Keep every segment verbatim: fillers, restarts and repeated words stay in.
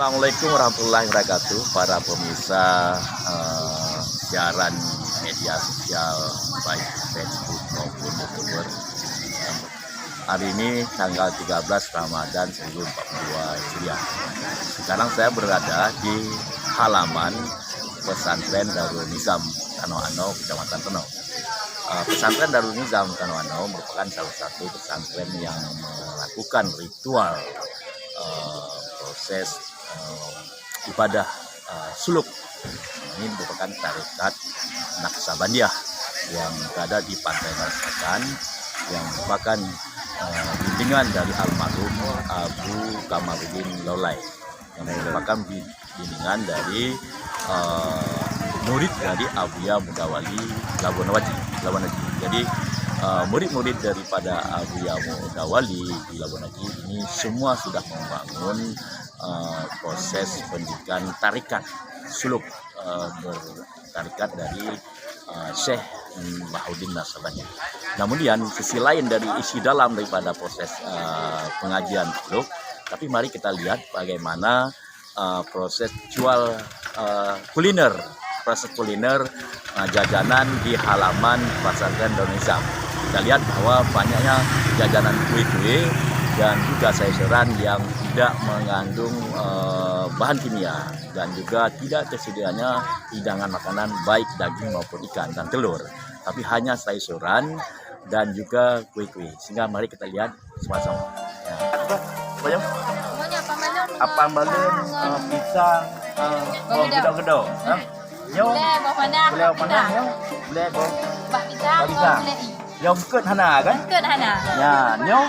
Assalamualaikum warahmatullahi wabarakatuh, para pemirsa, eh, siaran media sosial, baik Facebook maupun YouTuber. Hari ini tanggal tiga belas Ramadan seribu empat puluh dua Hijriah. Sekarang saya berada di halaman Pesantren Darul Nizam Tanoh Anoe, Kecamatan Tanoh. Eh, Pesantren Darul Nizam Tanoh Anoe merupakan salah satu pesantren yang melakukan ritual, eh, proses, eh, ibadah, eh, suluk. Ini merupakan tarekat Naksabandiah yang berada di Pantai Barat Selatan, yang merupakan, eh, bimbingan dari almarhum Abu Kamaruddin Laulai, yang merupakan bi-, bimbingan dari, eh, murid dari Abuya Mudawali Labuan Haji, Labuan Haji. Jadi, eh, murid-murid daripada Abuya Mudawali di Labuan Haji ini semua sudah membangun, eh, proses pendidikan tarekat suluk, eh, bertarekat dari, eh, Syekh Bahaudin Nasabani. Nah, kemudian sisi lain dari isi dalam daripada proses, eh, pengajian suluk, tapi mari kita lihat bagaimana, eh, proses jual, eh, kuliner, proses kuliner, eh, jajanan di halaman Pesantren Darul Nizam. Kita lihat bahwa banyaknya jajanan kue-kue dan juga sayur-sayuran yang tidak mengandung, eh, bahan kimia dan juga tidak tersedianya hidangan makanan baik daging maupun ikan dan telur, tapi hanya sayur-sayuran dan juga kue-kue. Sehingga mari kita lihat sama-sama. Ya. Apa, apa, Apam balon, eh, pisang, eh, boh gedok-gedok. Ha? Nyoe, gulai, boh panah, gulai, boh panah, nyoe. Gulai, boh, bak pisang, bak pisang. Gulai i. Nyoe eungkôt hana kan? Eungkôt hana. Ya, nyoe,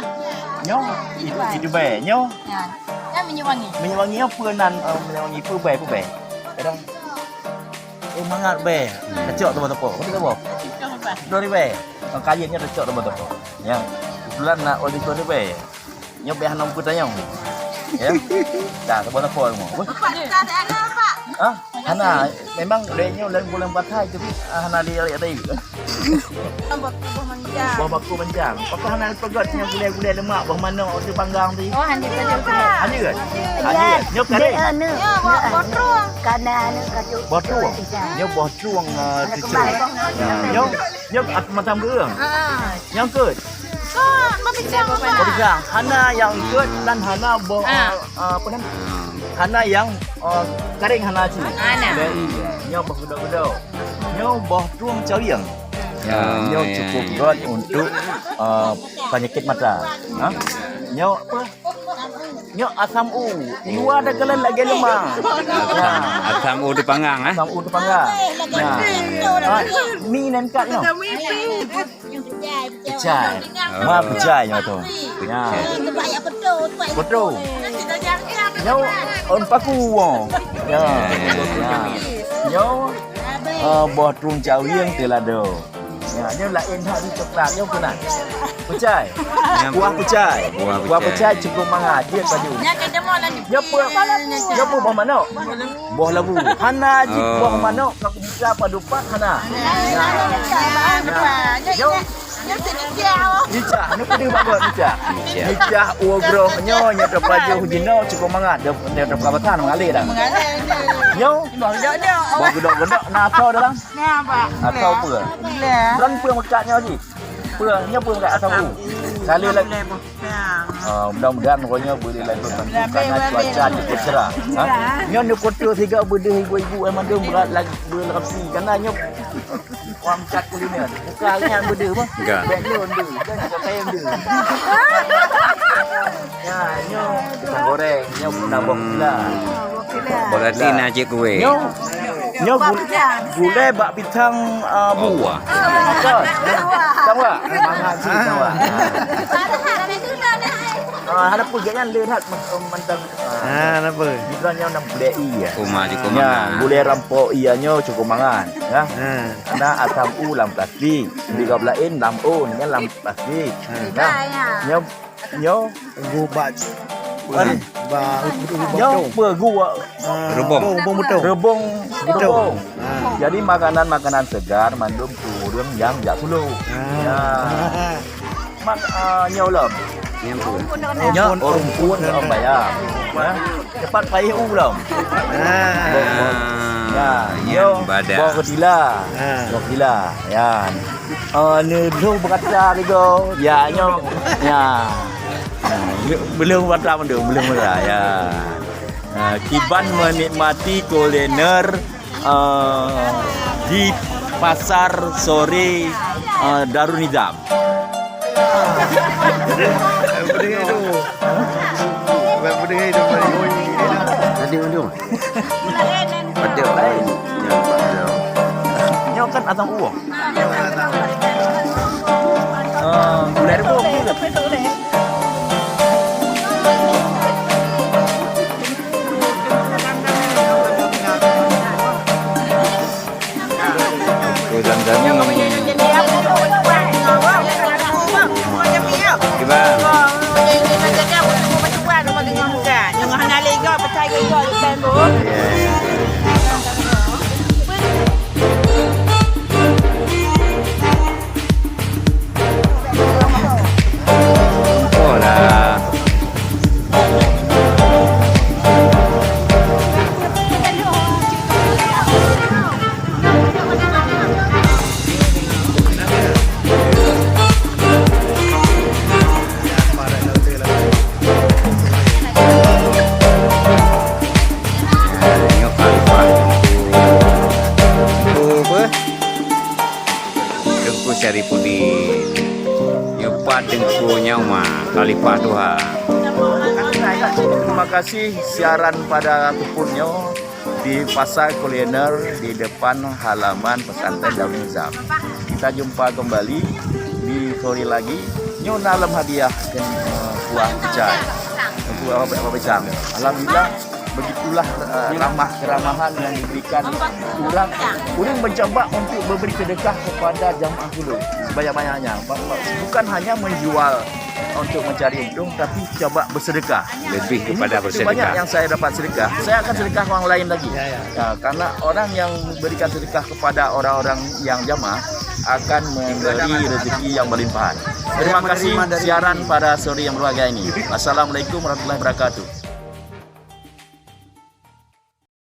nyoe itu, itu bae. Nyoe. Ya. Kan minyak wangi. Minyak wangi apa nan, eh, minyak wangi apa bae, apa bae? Kadang, oh, mangat bae. Kacok tu boh tepok. Apa tu boh? Dua ribu. Kayunya kacok tu boh tepok. Ya. Kebetulan nak oli dua ribu. Nyoe beh hana meupeutanyong. Ya. Dah, saboh lapor semua. Weh. Bapak, kita ada anak, Pak. Ah, hana. Memang lé nyoe lain bulan batai tapi, ah, hana di, di, di. Boh bakung manjang. Boh bakung manjang. Pakon hana peugöt nyang gulai-gulai lemak, boh manok di panggang di. Oh, hana peugöt. Hana kan? Hana kan? Nyoe kareng. Dia anu. Ya, boh, boh trueng. Karena anu kacau. Boh trueng. Iya. Nyoe boh trueng, ah, cucu. Kembali. Nyoe, nyoe at-, macam geureung. Ah. Nyang eungkôt. Kok, boh pisang, Pak? Boh pisang. Hana nyang eungkôt dan hana boh, ah, eh, apa nama? Hana nyang, eh, kareng hana cit. Hana. Jadi, nyoe boh gedok-gedok. Nyoe boh trueng cawieng. Ya, nyoe cukup gét untuk, eh, penyakit mata. Ha? Nyoe apa? Nyoe asam u. Iwa dah kalian lagi lemah. Asam, asam u dipanggang, eh? Asam u dipanggang. Nah. Ah, mi nan kat nyoe. Pecai. Oh. Ma pecai nyoe tu. Ya. Betul. Nyoe on paku. Ya. Ya. Nyoe, eh, boh trueng cawieng teulado. Ya, nyoe laén that di coklat, nyoe keunan. Pecai. Nyang buah pecai. Buah pecai. Buah pecai cukup mangat, dia padu. Nyoe pe-, nyoe pe boh manok. Boh labu. Hana jih boh manok, ka kubuka padu pat hana. Ya. Nyoe. Nicah, nyoe peudeuh bagot nicah. Nicah. Nicah uroe groh nyoe, nyoe teupajoh jinoe cukup mangat. Dia, dia teuka batang mengalir dah. Mengalir. Nyoe. Boh gedok-gedok na asoe dalam. Nah, Pak. Atau apa? Gula. Dan apa mekat nyoe cit? Apa? Nyoe apa mekat atau apa? Kalau lagi. Ah, mudah-mudahan pokoknya boleh lanjut bantu karena cuaca cukup cerah. Ha? Nyoe ni kota tiga bedeh ibu-ibu yang mandum berat lagi berlapsi karena nyoe orang mekat kuliner. Bukan hanya bedeh apa? Enggak. Bek nyoe bedeh. Dan juga kain bedeh. Ya, nyoe pisang goreng, nyoe nabok gula. Berarti na cit kueh. Nyoe, nyoe gul-, gulai bak pisang, ah, bu. Buah. Betul. Tahu tak? Mangat cit, tahu tak? Ah, hana peugah nyan le that man-, mantong. Ah, kenapa? Gulai nyoe nam gulai i ya. Kuma di kuma. Ya, gulai rampok iya nyoe cukup mangat, ya. Ha. Ada asam u lam plastik, di gab lain lam o, ni lam plastik. Ha. Nah, nyoe, nyoe Gu bak. Kan? Bak, nyoe apa gu, ah, rebong. Rebong, rebong betul. Rebong, rebong. Ha. Jadi makanan-makanan segar mandum ureueng nyang jak tulo. Ha. Ya. Mak, ah, nyoe lom. Nyoe rumpun ngon bayam. Ya. Cepat payah u lom. Ah. Ya, nyan yo, badak. Boh keudila. Ah. Boh keudila. Ya. Oh, ni lheuh berkata lego. Ya, nyoe. Ya. Ha, belum berkata mandum, belum berkata. Ya. Ha, kiban menikmati kuliner, eh, di Pasar Sore, eh, Darul Nizam. Tadi mandum. Ada. Nyoe kan asam uwah. Ah, gulai rebus. Kue zam-zam ni. Kiban. Oh lah. Nyoe khalifah. Teungku apa? Teungku Syarifuddin. Nyoe pat Teungku Nyauma, khalifah tuha. Terima kasih siaran pada teupun nyoe di Pasar Kuliner di depan halaman Pesantren Darul Nizam. Kita jumpa kembali di sore lagi. Nyoe na lom hadiah keu, eh, kuah picai. Kuah apa, apa picang. Alhamdulillah, begitulah, eh, ramah keramahan yang diberikan orang. Orang mencoba untuk memberi sedekah kepada jamaah dulu sebanyak-banyaknya. Bukan hanya menjual untuk mencari untung, tapi coba bersedekah. Lebih kepada bersedekah. Ini begitu banyak yang saya dapat sedekah. Saya akan sedekah orang lain lagi. Ya, ya. Ya, karena orang yang memberikan sedekah kepada orang-orang yang jamaah akan memberi rezeki yang berlimpahan. Terima kasih siaran pada sore yang berbahagia ini. Assalamualaikum warahmatullahi wabarakatuh.